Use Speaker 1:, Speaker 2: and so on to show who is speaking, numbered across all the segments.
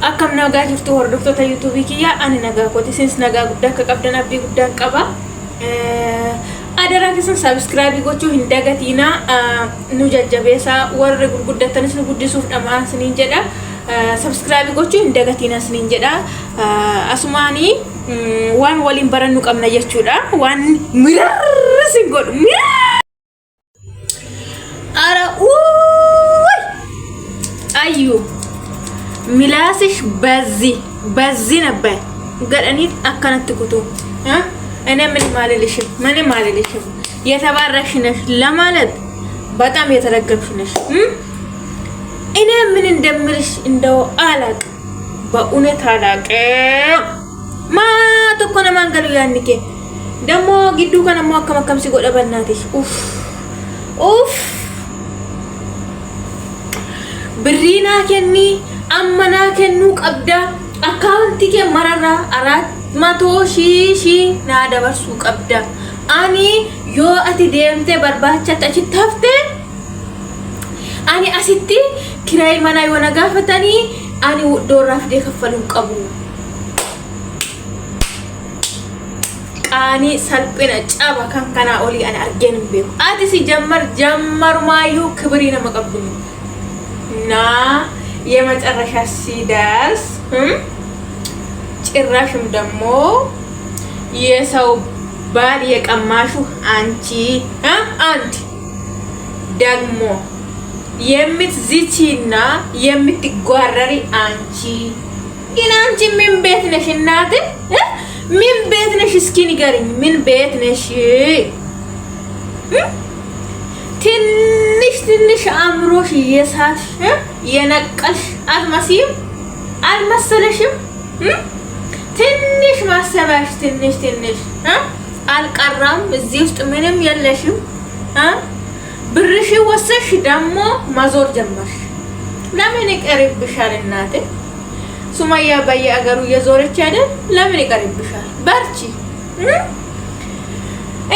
Speaker 1: Akkam nagaa jirtu hordoftoota yuutuubii kiyyaa ani nagaa kooti isinis nagaa guddaa akka qabdan abdii guddaan qaba. Adaraa keessan subscribe gochuu hin dagatiinaa nu jajjabeessaa warri gurguddattanis nu guddisuuf dhama'aa isiniin jedha. Subscribe gochuu hin dagatiinaa isiniin jedha. Asumaanii waan waliin barannu qabna jechuudha. Waan mirarra sin godhu mirarra. Ara uuy አዩ ምላስሽ በዚህ በዚህ ነበር ገደኒት akkanatti kutu እኔ ምንም አልልሽም፣ ምንም አልልሽም። የተባረክሽ ነሽ ለማለት በጣም የተረገምሽ ነሽ። እኔ ምን እንደምልሽ እንደው አላቅም፣ በእውነት አላቅም። ማ tokko namaan galu yaadni kee dammoo gidduu kana immoo akkam akkam si godha bannaatis uff uff birrii naa kennii amma naa kennuu qabda akkaawuntii kee mararraa አራት መቶ ሺህ naa dabarsuu qabda ani yoo ati deemtee barbaachatti achitti hafte ani asitti kiraayii manaa yoo na gaafatanii ani doorraa fidee kaffaluu hin qabu. Qaanii salphina caba kan kanaa olii ani argeen hin beeku. Ati si jammar jammarumaayyuu kibirii nama qabdu miti. እና የመጨረሻ ሲደርስ ጭራሽም ደግሞ የሰው ባል የቀማሹ አንቺ አንድ ደግሞ የምትዝቺና የምትጓረሪ አንቺ ግን አንቺ ምን ቤት ነሽ እናት? ምን ቤት ነሽ? እስኪ ንገሪኝ። ምን ቤት ነሽ? ትንሽ ትንሽ አእምሮሽ የሳትሽ የነቀልሽ አትመስይም? አልመሰለሽም? ትንሽ ማሰባሽ ትንሽ ትንሽ አልቀራም። እዚህ ውስጥ ምንም የለሽም። ብርሽ ወሰሽ ደግሞ ማዞር ጀመርሽ። ለምን ይቀርብሻል እናቴ? ሱማያ በየአገሩ እየዞረች አይደል? ለምን ይቀርብሻል? በርቺ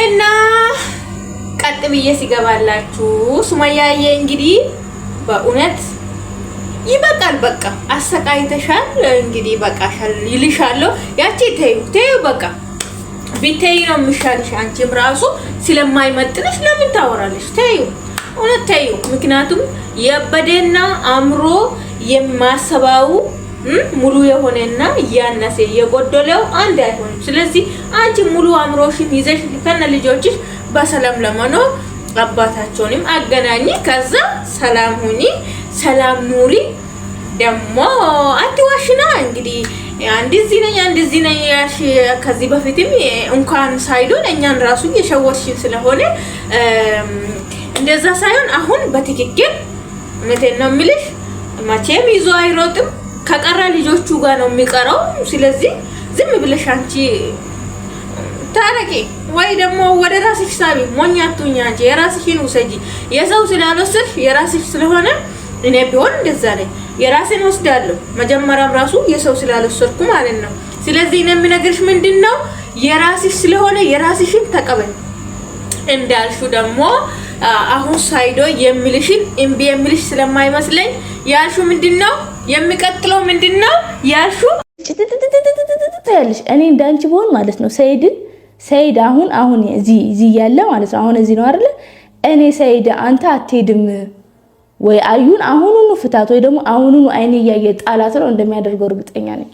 Speaker 1: እና ቀጥ ብዬ ሲገባላችሁ ሱማያዬ እንግዲህ በእውነት ይበቃል። በቃ አሰቃይተሻል። እንግዲህ በቃሻል ይልሻለሁ። ያቺ ተዩ ተዩ በቃ ቢተይ ነው የሚሻልሽ። አንቺም ራሱ ስለማይመጥንሽ ለምን ታወራለሽ? ተዩ፣ እውነት ተዩ። ምክንያቱም የበደና አእምሮ የማሰባው ሙሉ የሆነና እያነሰ የጎደለው አንድ አይሆንም። ስለዚህ አንቺ ሙሉ አእምሮሽን ይዘሽ ከነ ልጆችሽ በሰላም ለመኖር አባታቸውንም አገናኝ። ከዛ ሰላም ሁኒ፣ ሰላም ኑሪ። ደግሞ አትዋሽና እንግዲህ አንድ እዚህ ነኝ አንድ እዚህ ነኝ ያልሽ ከዚህ በፊትም እንኳን ሳይዶን እኛን ራሱ እየሸወድሽን ስለሆነ እንደዛ ሳይሆን አሁን በትክክል እውነቴን ነው የሚልሽ። መቼም ይዞ አይሮጥም። ከቀራ ልጆቹ ጋር ነው የሚቀረው። ስለዚህ ዝም ብለሽ አንቺ ታረቂ ወይ ደግሞ ወደ ራስሽ ሳቢ። ሞኝ አትሁኝ አንቺ የራስሽን ውሰጂ። የሰው ስላልወሰድሽ የራስሽ ስለሆነ እኔ ቢሆን እንደዛ ነኝ፣ የራሴን ወስዳለሁ። መጀመሪያም ራሱ የሰው ስላልወሰድኩ ማለት ነው። ስለዚህ እኔ የምነግርሽ ምንድን ነው የራስሽ ስለሆነ የራስሽን ተቀበል። እንዳልሹ ደግሞ አሁን ሳይዶ የሚልሽን እምቢ የሚልሽ ስለማይመስለኝ ያልሹ ምንድን ነው የሚቀጥለው ምንድን ነው ያልሹ
Speaker 2: ያለሽ እኔ እንዳንቺ ብሆን ማለት ነው ሰይድን ሰይድ አሁን አሁን እዚህ እዚህ እያለ ማለት ነው አሁን እዚህ ነው አይደለ? እኔ ሰይድ አንተ አትሄድም ወይ አዩን አሁኑኑ ፍታት ወይ ደግሞ አሁኑኑ አይኔ እያየ ጣላት ነው እንደሚያደርገው እርግጠኛ ነኝ።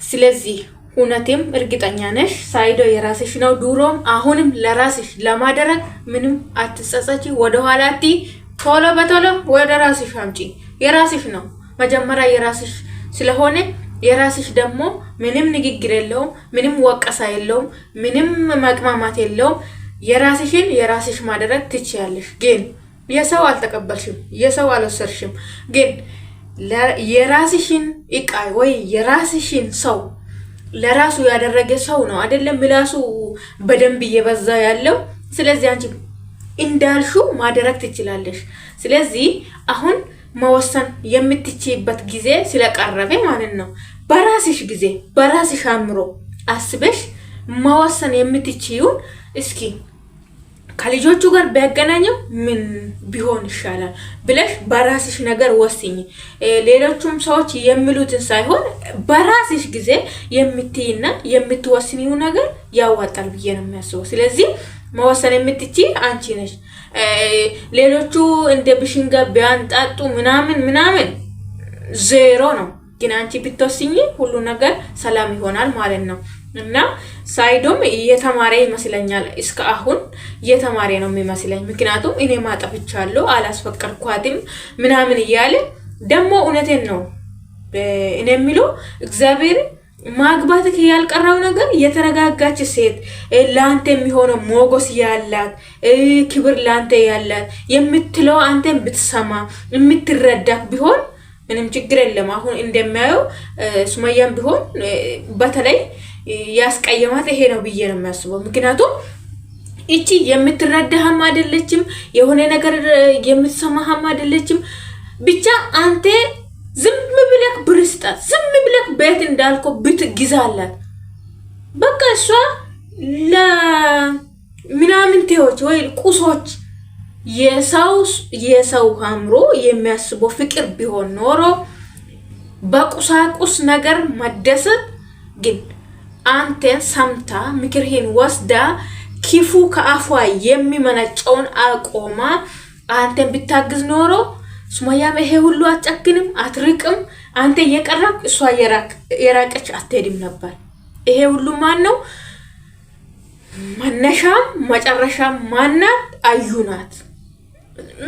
Speaker 1: ስለዚህ እውነቴም እርግጠኛ ነሽ ሳይዶ የራስሽ ነው። ድሮም አሁንም ለራስሽ ለማድረግ ምንም አትጸጸቺ፣ ወደኋላ አትይ። ቶሎ በቶሎ ወደ ራስሽ አምጪ። የራስሽ ነው መጀመሪያ የራስሽ ስለሆነ የራስሽ ደግሞ ምንም ንግግር የለውም፣ ምንም ወቀሳ የለውም፣ ምንም መቅማማት የለውም። የራስሽን የራስሽ ማድረግ ትችያለሽ። ግን የሰው አልተቀበልሽም፣ የሰው አልወሰድሽም። ግን የራስሽን እቃ ወይ የራስሽን ሰው ለራሱ ያደረገ ሰው ነው አይደለም ምላሱ በደንብ እየበዛ ያለው። ስለዚህ አንቺ እንዳልሹ ማድረግ ትችላለሽ። ስለዚህ አሁን መወሰን የምትችይበት ጊዜ ስለቀረበ ማለት ነው። በራስሽ ጊዜ በራስሽ አእምሮ አስበሽ መወሰን የምትችይውን እስኪ ከልጆቹ ጋር ቢያገናኘው ምን ቢሆን ይሻላል ብለሽ በራስሽ ነገር ወስኝ። ሌሎቹም ሰዎች የሚሉትን ሳይሆን በራስሽ ጊዜ የምትይና የምትወስኒው ነገር ያዋጣል ብዬ ነው የሚያስበው። ስለዚህ መወሰን የምትችይ አንቺ ነሽ። ሌሎቹ እንደ ብሽንጋ ቢያንጣጡ ምናምን ምናምን ዜሮ ነው። ግን አንቺ ብትወስኝ ሁሉ ነገር ሰላም ይሆናል ማለት ነው። እና ሳይዶም እየተማረ ይመስለኛል። እስከ አሁን እየተማረ ነው የሚመስለኝ። ምክንያቱም እኔ ማጠፍቻለሁ አላስፈቀድኳትም ምናምን እያለ ደግሞ እውነቴን ነው እኔ የሚለው እግዚአብሔር ማግባትህ ያልቀረው ነገር የተረጋጋች ሴት ለአንተ የሚሆነው ሞገስ ያላት ክብር ለአንተ ያላት የምትለው አንተን ብትሰማ የምትረዳክ ቢሆን ምንም ችግር የለም። አሁን እንደሚያየው ሱመያም ቢሆን በተለይ ያስቀየማት ይሄ ነው ብዬ ነው የሚያስበው። ምክንያቱም እቺ የምትረዳህም አይደለችም፣ የሆነ ነገር የምትሰማህም አይደለችም። ብቻ አንተ ዝም ብለክ ብር ስጣት፣ ዝም ብለክ ቤት እንዳልኮ ብትግዛላት በቃ እሷ ለምናምንቴዎች ወይ ቁሶች የሰው አእምሮ የሚያስበው ፍቅር ቢሆን ኖሮ በቁሳቁስ ነገር መደሰት ግን አንተን ሰምታ ምክርህን ወስዳ ክፉ ከአፏ የሚመነጨውን አቆማ አንተን ብታግዝ ኖሮ ሱመያም ይሄ ሁሉ አትጨክንም፣ አትርቅም። አንተ እየቀራክ እሷ የራቀች አትሄድም ነበር። ይሄ ሁሉ ማን ነው? መነሻም መጨረሻም ማናት? አዩ ናት።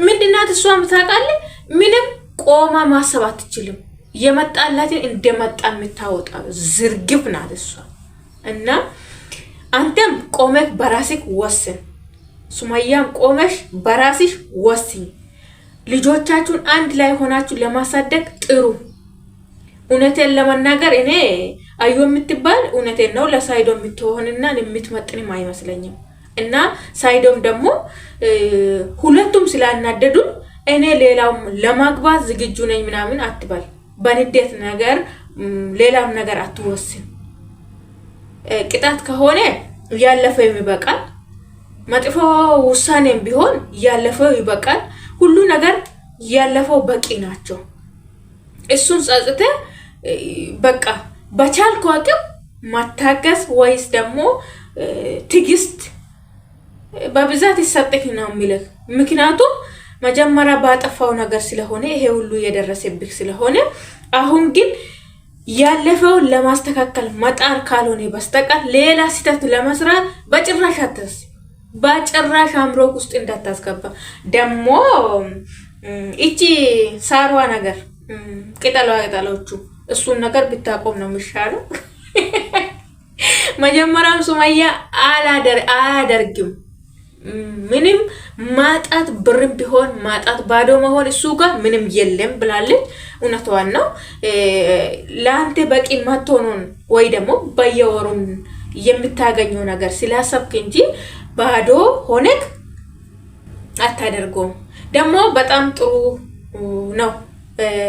Speaker 1: ምንድናት? እሷም ታውቃለህ። ምንም ቆማ ማሰብ አትችልም። የመጣላትን እንደመጣ የምታወጣ ዝርግፍ ናት እሷ። እና አንተም ቆመህ በራስህ ወስን፣ ሱመያም ቆመሽ በራስሽ ወስኝ። ልጆቻችሁን አንድ ላይ ሆናችሁ ለማሳደግ ጥሩ። እውነቴን ለመናገር እኔ አዩ የምትባል እውነቴን ነው ለሳይዶ የምትሆንና የምትመጥንም አይመስለኝም። እና ሳይዶም ደግሞ ሁለቱም ስላናደዱን እኔ ሌላውም ለማግባት ዝግጁ ነኝ ምናምን አትበል። በንዴት ነገር ሌላም ነገር አትወስን። ቅጣት ከሆነ ያለፈው ይበቃል። መጥፎ ውሳኔም ቢሆን ያለፈው ይበቃል። ሁሉ ነገር ያለፈው በቂ ናቸው። እሱን ጸጽተ በቃ በቻልኩ አቅም ማታገስ ወይስ ደግሞ ትግስት በብዛት ይሰጥህ ነው የሚልህ። ምክንያቱም መጀመሪያ ባጠፋው ነገር ስለሆነ ይሄ ሁሉ የደረሰብህ ስለሆነ አሁን ግን ያለፈውን ለማስተካከል መጣር ካልሆነ በስተቀር ሌላ ስህተት ለመስራት በጭራሽ አታስብ። በጭራሽ አእምሮክ ውስጥ እንዳታስገባ። ደግሞ እቺ ሳሯ ነገር ቅጠሏ ቅጠሎቹ እሱን ነገር ብታቆም ነው የሚሻለው። መጀመሪያም ሱመያ አያደርግም። ምንም ማጣት ብርም ቢሆን ማጣት ባዶ መሆን እሱ ጋር ምንም የለም ብላለች። እውነቷን ነው። ለአንተ በቂ ማትሆኑን ወይ ደግሞ በየወሩን የምታገኘው ነገር ስላሰብክ እንጂ ባዶ ሆነክ አታደርገውም። ደግሞ በጣም ጥሩ ነው።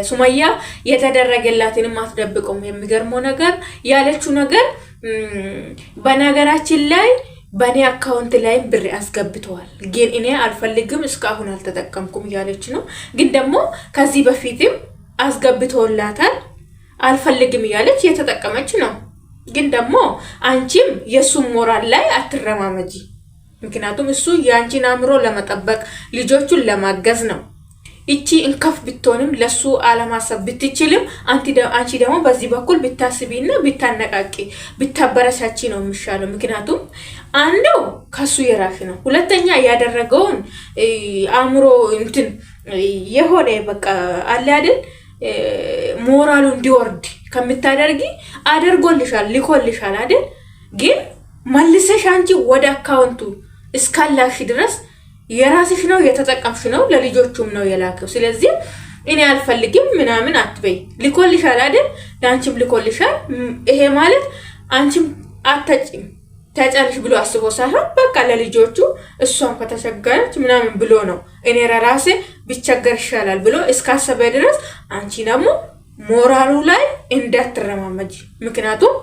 Speaker 1: ሱመያ የተደረገላትንም አትደብቀውም። የሚገርመው ነገር ያለችው ነገር በነገራችን ላይ በእኔ account ላይም ብር አስገብተዋል፣ ግን እኔ አልፈልግም እስካሁን አልተጠቀምኩም እያለች ነው። ግን ደግሞ ከዚህ በፊትም አስገብተውላታል አልፈልግም እያለች እየተጠቀመች ነው። ግን ደግሞ አንቺም የእሱን ሞራል ላይ አትረማመጂ። ምክንያቱም እሱ የአንቺን አእምሮ ለመጠበቅ ልጆቹን ለማገዝ ነው። እቺ እንከፍ ብትሆንም ለሱ አለማሰብ ብትችልም፣ አንቺ ደግሞ በዚህ በኩል ብታስቢና ብታነቃቂ ብታበረሳቺ ነው የሚሻለው። ምክንያቱም አንዱ ከሱ የራሽ ነው፣ ሁለተኛ ያደረገውን አእምሮ እንትን የሆነ በቃ አለ አይደል ሞራሉ እንዲወርድ ከምታደርጊ አደርጎልሻል፣ ልኮልሻል አይደል? ግን መልሰሽ አንቺ ወደ account ኡ እስካላሽ ድረስ የራስሽ ነው የተጠቀምሽ ነው፣ ለልጆቹም ነው የላከው። ስለዚህ እኔ አልፈልግም ምናምን አትበይ። ልኮልሻል አይደል? ለአንቺም ልኮልሻል። ይሄ ማለት አንቺም አታጭም ተጨርሽ ብሎ አስቦ ሳይሆን በቃ ለልጆቹ እሷም ከተቸገረች ምናምን ብሎ ነው። እኔ ለራሴ ቢቸገር ይሻላል ብሎ እስካሰበ ድረስ አንቺ ደግሞ ሞራሉ ላይ እንዳትረማመጂ። ምክንያቱም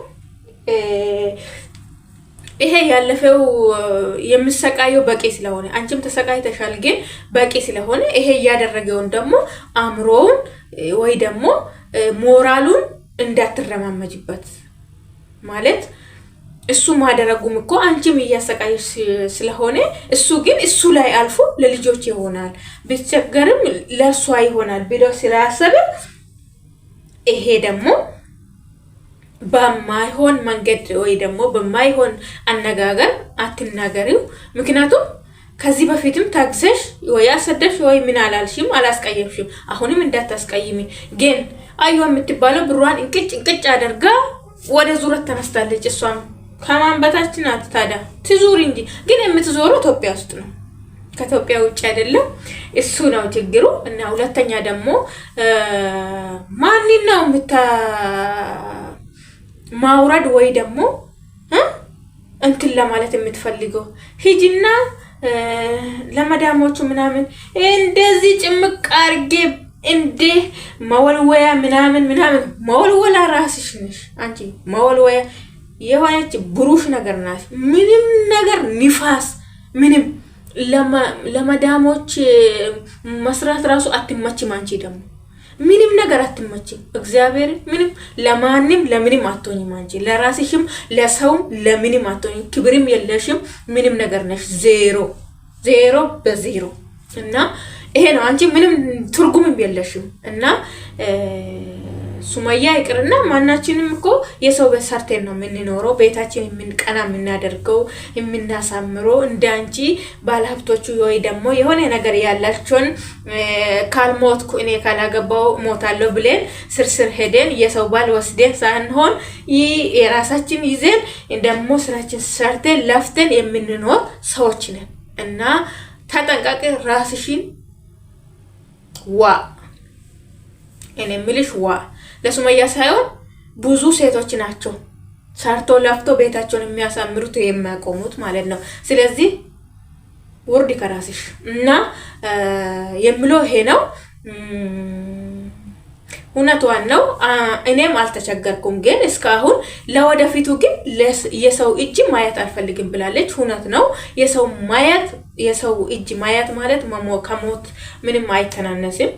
Speaker 1: ይሄ ያለፈው የምሰቃየው በቂ ስለሆነ አንቺም ተሰቃይተሻል፣ ግን በቂ ስለሆነ ይሄ እያደረገውን ደግሞ አእምሮውን ወይ ደግሞ ሞራሉን እንዳትረማመጅበት ማለት እሱ ማደረጉም እኮ አንቺም እያሰቃየሽ ስለሆነ እሱ ግን እሱ ላይ አልፎ ለልጆች ይሆናል ቢቸገርም ለእሷ ይሆናል ብሎ ስላሰበ ይሄ ደግሞ በማይሆን መንገድ ወይ ደግሞ በማይሆን አነጋገር አትናገሪው። ምክንያቱም ከዚህ በፊትም ታግሰሽ ወይ አሰደብሽ ወይ ምን አላልሽም፣ አላስቀየምሽም። አሁንም እንዳታስቀይሚ። ግን አዩ የምትባለው ብሯን እንቅጭ እንቅጭ አድርጋ ወደ ዙረት ተነስታለች። እሷም ከማን በታች ናት ታዲያ? ትዙር እንጂ ግን የምትዞረው ኢትዮጵያ ውስጥ ነው፣ ከኢትዮጵያ ውጭ አይደለም። እሱ ነው ችግሩ። እና ሁለተኛ ደግሞ ማንን ነው የምታ ማውረድ ወይ ደግሞ እንትን ለማለት የምትፈልገው ሂጂና ለመዳሞቹ ምናምን እንደዚህ ጭምቅ አርጌ እንዴ መወልወያ ምናምን ምናምን መወልወላ ራስሽ ነሽ አንቺ። መወልወያ የሆነች ብሩሽ ነገር ናት። ምንም ነገር ንፋስ ምንም ለመዳሞች መስራት ራሱ አትመችም። አንቺ ደግሞ ምንም ነገር አትመችም። እግዚአብሔር ምንም ለማንም ለምንም አትሆኝም። አንቺ ለራስሽም ለሰውም ለምንም አትሆኝም። ክብርም የለሽም። ምንም ነገር ነሽ። ዜሮ ዜሮ በዜሮ እና ይሄ ነው። አንቺ ምንም ትርጉምም የለሽም እና ሱመያ ይቅርና ማናችንም እኮ የሰው ቤት ሰርተን ነው የምንኖረው። ቤታችን የምንቀና የምናደርገው የምናሳምረው እንደ አንቺ ባለሀብቶቹ ወይ ደግሞ የሆነ ነገር ያላቸውን ካልሞትኩ እኔ ካላገባው ሞታለሁ ብለን ስርስር ሄደን የሰው ባል ወስደን ሳንሆን ይህ የራሳችን ይዘን ደግሞ ስራችን ሰርተን ለፍተን የምንኖር ሰዎች ነን እና ተጠንቀቂ ራስሽን ዋ እኔ የምልሽ ዋ ለሱመያ ሳይሆን ብዙ ሴቶች ናቸው ሰርቶ ለፍቶ ቤታቸውን የሚያሳምሩት የሚያቆሙት ማለት ነው። ስለዚህ ውርድ ከራስሽ እና የምለው ይሄ ነው። እውነቷን ነው። እኔም አልተቸገርኩም፣ ግን እስካሁን ለወደፊቱ ግን የሰው እጅ ማየት አልፈልግም ብላለች። እውነት ነው። የሰው ማየት የሰው እጅ ማየት ማለት ከሞት ምንም አይተናነስም።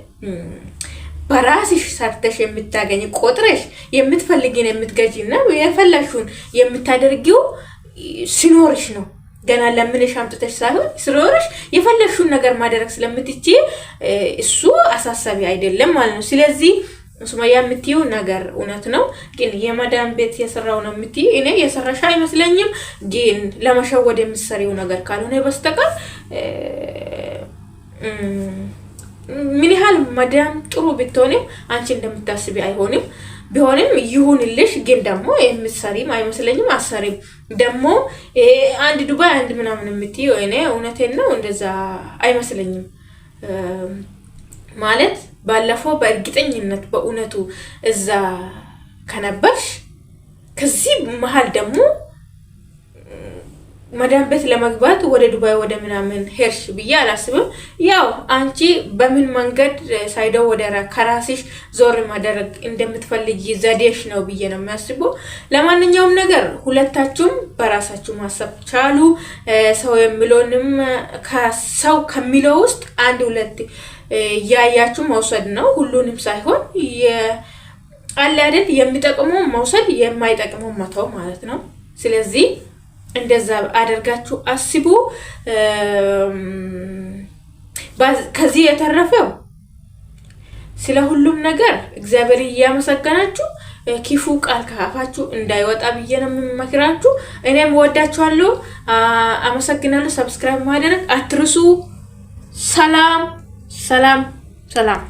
Speaker 1: በራስሽ ሰርተሽ የምታገኝ ቆጥረሽ የምትፈልጊን የምትገዢ እና የፈለግሽውን የምታደርጊው ሲኖርሽ ነው። ገና ለምንሽ አምጥተሽ ሳይሆን ሲኖርሽ የፈለግሽውን ነገር ማድረግ ስለምትችይ እሱ አሳሳቢ አይደለም ማለት ነው። ስለዚህ ሱመያ የምትይው ነገር እውነት ነው፣ ግን የመዳን ቤት የሰራው ነው የምትይ እኔ የሰራሽ አይመስለኝም። ግን ለመሸወድ የምትሰሪው ነገር ካልሆነ በስተቀር ምን ያህል መዳም ጥሩ ብትሆንም አንቺ እንደምታስቢ አይሆንም። ቢሆንም ይሁንልሽ፣ ግን ደግሞ የምትሰሪም አይመስለኝም። አሰሪም ደግሞ አንድ ዱባይ አንድ ምናምን የምትይው እኔ እውነቴን ነው እንደዛ አይመስለኝም። ማለት ባለፈው በእርግጠኝነት በእውነቱ እዛ ከነበርሽ ከዚህ መሀል ደግሞ መዳን ቤት ለመግባት ወደ ዱባይ ወደ ምናምን ሄድሽ ብዬ አላስብም። ያው አንቺ በምን መንገድ ሳይደው ወደ ከራስሽ ዞር ማደረግ እንደምትፈልጊ ዘዴሽ ነው ብዬ ነው የሚያስበው። ለማንኛውም ነገር ሁለታችሁም በራሳችሁ ማሰብ ቻሉ። ሰው የሚለውንም ከሰው ከሚለው ውስጥ አንድ ሁለት እያያችሁ መውሰድ ነው፣ ሁሉንም ሳይሆን አለ አይደል? የሚጠቅመው መውሰድ የማይጠቅመው መተው ማለት ነው። ስለዚህ እንደዛ አደርጋችሁ አስቡ። ከዚህ የተረፈው ስለ ሁሉም ነገር እግዚአብሔር እያመሰገናችሁ ክፉ ቃል ከአፋችሁ እንዳይወጣ ብዬ ነው የምመክራችሁ። እኔም ወዳችኋለሁ። አመሰግናለሁ። subscribe ማድረግ አትርሱ። ሰላም ሰላም ሰላም።